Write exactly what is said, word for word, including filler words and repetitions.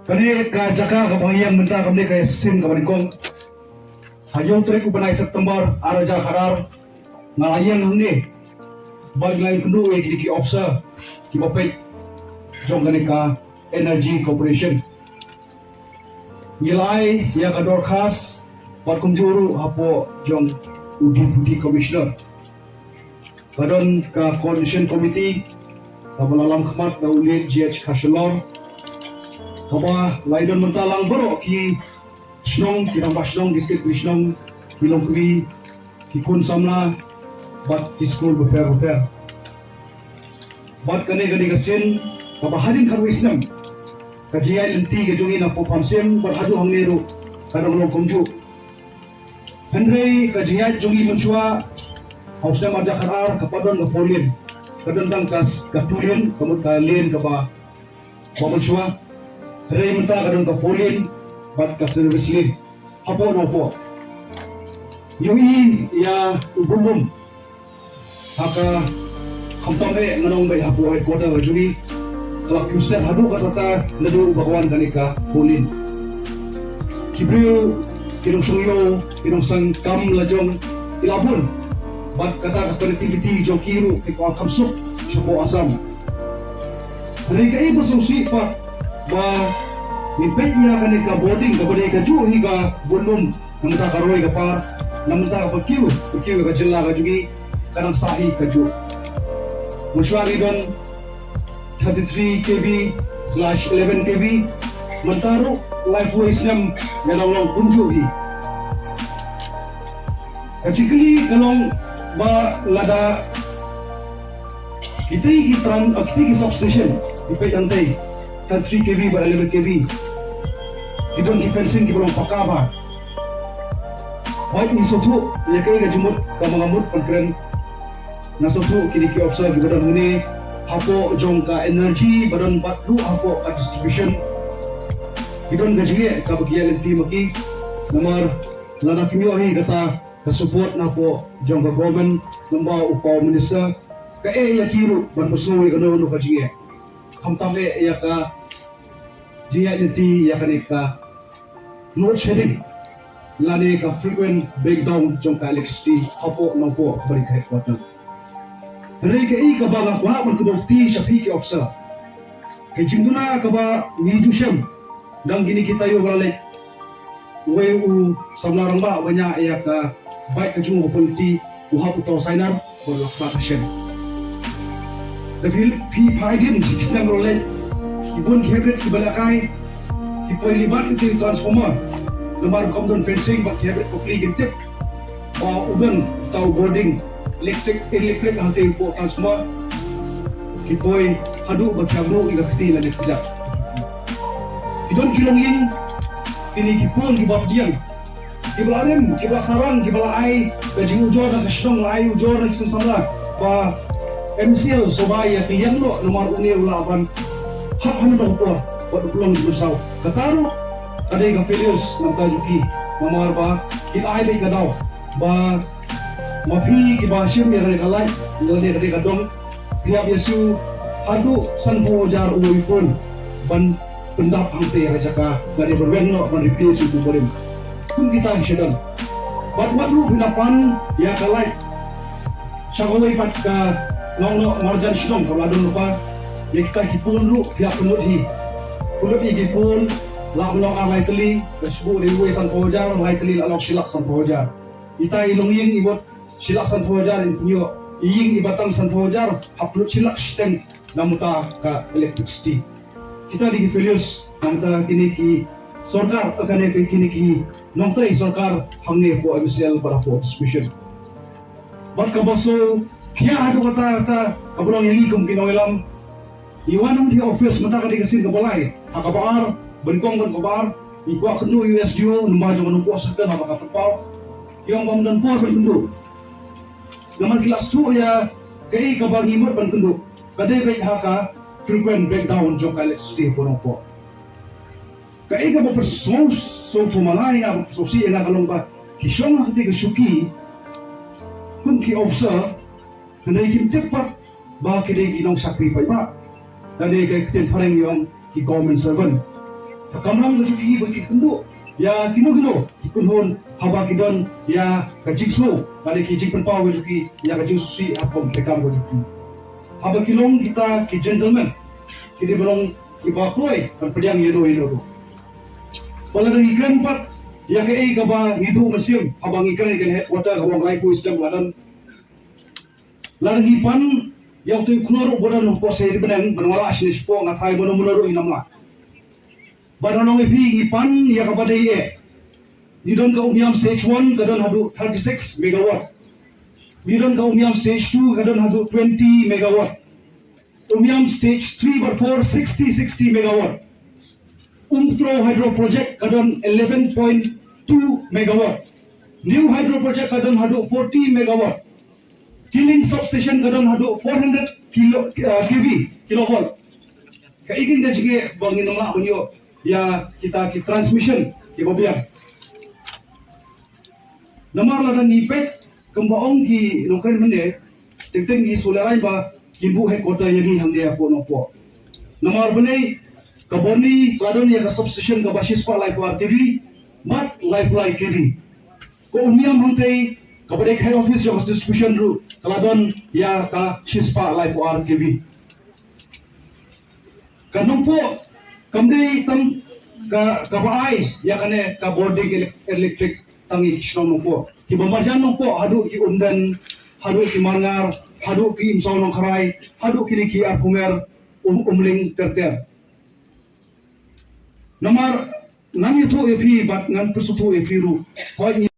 Kane ka jaka kaba nga ïeng mynta, kane ka sien kaba nyngkong, ha hynñiew tarik u bnai September ar hajar khatar, nga la ïeng hangne bad nga la ïakynduh ïa ki, ki officer kiba peit jong kane ka Energy Corporation. Ngi la ai ïa ka dorkhas bad kumjuh ruh hapoh jong u Deputy Commissioner. Ka don ka coordination committee kaba la lam khmat da u late G H Kharshilor, kaba la ïadon mynta lang baroh ki shnong, ki rangbah shnong, ki secretary shnong, ki longkmie, ki khun samla bad ki skul bapher bapher. Bad kane ka dei ka sien kaba hadien khatwei snem ka jingïaid lynti ka jong ngi napoh Pamsiem bad haduh hangne ruh ka dang long kumjuh. Hynrei ka jingïaid jong ngi mynshuwa ha u snem ar hajar khatar ka pat don ka four lane, ka don tang ka, ka two lane, ka mut ka lane kaba, kaba mynshuwa. Hynrei mynta ka don ka four lane bad ka service lane hapoh Nongpoh. Ngi ïohi ïa u Bunlum ha ka, khamtam eh ngan ong beit hapoh headquarter ka jong ngi, ka la kiew set haduh katta katta naduh ba ka wan kane ka four lane. Ki briew, ki nongshong ïew, ki nongseng kam la jong ki la bun. Bad kata ka connectivity jong ki ruh ki kwah kham suk shapoh Assam. Hynrei kaei ba sngewsih pat ba ngi peit ïa kane ka bording kaba dei kajuh hi ka Bunlum, na bynta ka roi ka par, na bynta kaba kiew, ba kiew ka jylla ka jong ngi, ka dang sah hi kajuh. Mynshuwa ngi don thirty-three K V slash eleven K V, mynta ruh laiphew snem ngi dang long kumjuh hi. Ka jingkylli ka long ba lada kitei ki tran, ah, kitei ki substation, ki peit hangtei, thirty-three K V bad eleven K V, ki don ki fencing kiba long paka bha. Bad ngi sngewthuh ïa kaei ka jingmut kaba nga mut ban kren. Nga sngewthuh kine ki officer kiba don hangne hapoh jong ka energy, ba don pat ruh hapoh ka distribution, ki don ka jingeh kaba ki ïaid lynti ma ki. Namar lada kim ïoh hi kata ka support napoh jong ka government, lyngba u Power Minister, ka eh ïa ki ruh ban pynsngew ïa kano kano ka jingeh, khamtam eh ïa ka jingïaid lynti ïa kane ka load shedding lane ka frequent breakdown jong ka electricity hapoh Nongpoh kaba dei ka headquarter. Hynrei kaei kaba nga kwah ban kdew kti sha phi ki officer, ka jingduna kaba ngi ju shem dang kine ki taïew ba la leit. Uwei u samla rangbah uba ñiah ïa ka bike ka jong u ba pynlynti, u hap uta u Sainar, ba la kba ka shen. Da phi, phi phai dim shi snem ba la leit, ki bun ki hybrid kiba la kai, ki poi lybat ki transformer. Namar kam don fencing bad ki hybrid, ki plie, kim tip ba u don uta u bording electric, electric hangtei hapoh transformer. Ki poi haduh ba ki hap buh ïa ka kti lane kjat. Ki don ki longïing, kine ki pole kiba pdiang, kiba la rim, kiba la sarang, kiba la ai ka jingujor na ka shnong, la ai ujor na ki seng samla, ba M C L sngewbha ïa ki liang noh, namar une u lah ban hap ha kano kano ka por bad u pynlong jingmynsaw. Kata ruh ka dei ka failures na ka bynta jong ki, namar ba ki la ai beit ka daw ba ma phi kiba shim ïa kane ka light lane kane ka dong, phi hap ïa siew haduh sanphew hajar uwei u phone ban pyndap hangtei ha ka jaka, lane ban weng noh, ban replace utu u barim. Kum kita ki shu don. Bad wat ruh phi na pan ïa ka light sha kawei pat ka long noh marjan shnong kaba la don lypa. Ïa kita ki pole ruh phi hap pynlut hi. Pynlut ïa ki pole, lah ban long ar lai tylli, ka shu buh dei uwei sanphew hajar, lai tylli lah long shi lak sanphew hajar. Ita i longïing i bud shi lak sanphew hajar in pynïoh. I ïing iba tang sanphew hajar, hap lut shi lak shiteng na bynta ka electricity. Kita dei ki failures na bynta kine ki sorkar, eh, kane ki, kine ki nongtrei sorkar hangne hapoh M C L bad hapoh distribution. Bad kaba sngewkhia haduh katta katta kaba long ïa ngi kum ki nongïalam, ngi wan hangne ha office mynta ka dei ka sien kaba lai, ha kaba ar, ba nyngkong bad kaba ar, ngi kwah kynduh ïa u S D O, u Nongpoh jong ka Nongpoh Circle, ha kaba khatphew. Ki ong ba ym don por ban kynduh. Namar ki la sngewthuh ïa kaei kaba ngi mut ban kynduh, ka dei beit ha ka frequent breakdown jong ka electricity hapoh Nongpoh. Kaei kaba pynsngewsih, sngewthuh ma nga, ïa nga, pynsngewsih ïa nga ka long ba ki shong ha katei ka shuki kum ki officer, hynrei kim tip pat ba ki dei ki nongshakri paidbah. Lane ka ktien phareng ïa ong ki government servant. kamram ka jong ki ba ki kynduh ïa kino kino ki kynhun haba ki don ïa ka jingsngew lane ki jingpynpaw ka jong ki ïa ka jingsngewsih ha ka kam ka jong ki. Haba ki long kita ki gentleman, ki dei ban long kiba kloi ban pdiang ïa no ïa no ruh. Ba lada ngi kren pat ïa kaei kaba ngi duh mynsiem haba ngi kren ïa ka headquarter kaba ngi poi sdang la don. Lada ngi pan ïa uto u khlur u ba don hapoh sha ïing bneng ban wanrah shane shapoh, nga tharai mano mano ruh ngin ym lah. Bad nga ong ïa phi, ngi pan ïa kaba dei eh. Ngi don ka Umiam stage one ka don haduh thirty-six megawatt. Ngi don ka Umiam stage two ka don haduh twenty megawatt. Umiam stage three bad four, sixty, sixty megawatt. Umtro hydro project ka don eleven point two megawatt. New hydro project ka don haduh forty megawatt. Kiling substation ka don haduh four hundred kilo, uh, K V, kilovolt. Kaei kine ki jingeh ba ngin ym lah ban ïoh ïa kita ki transmission kiba biang. Namar lada ngi peit kumba ong ki nongkren mynne, teng teng ngi shu lehrain ba kin buh headquarter ïa ngi hangne hapoh Nongpoh. Namar mynne ka Borni ka la don ïa ka substation kaba shispah laiphew ar K V bad laiphew lai K V. Ka Umiam hangtei kaba dei ka head office jong ka distribution ruh ka la don ïa ka shispah laiphew ar K V. Ka Nongpoh kam dei tang ka, kaba ai ïa kane ka bording elek-, electric tang ïa ki shnong Nongpoh. Kiba marjan Nongpoh haduh ki Umden, haduh ki Marngar, haduh ki Imsaw Nongkharai, haduh kine ki Arphumer, Um, Umling ter ter. Namar ngan ïathuh ïa phi bad ngan pynsngewthuh ïa phi ruh. Hooid ngi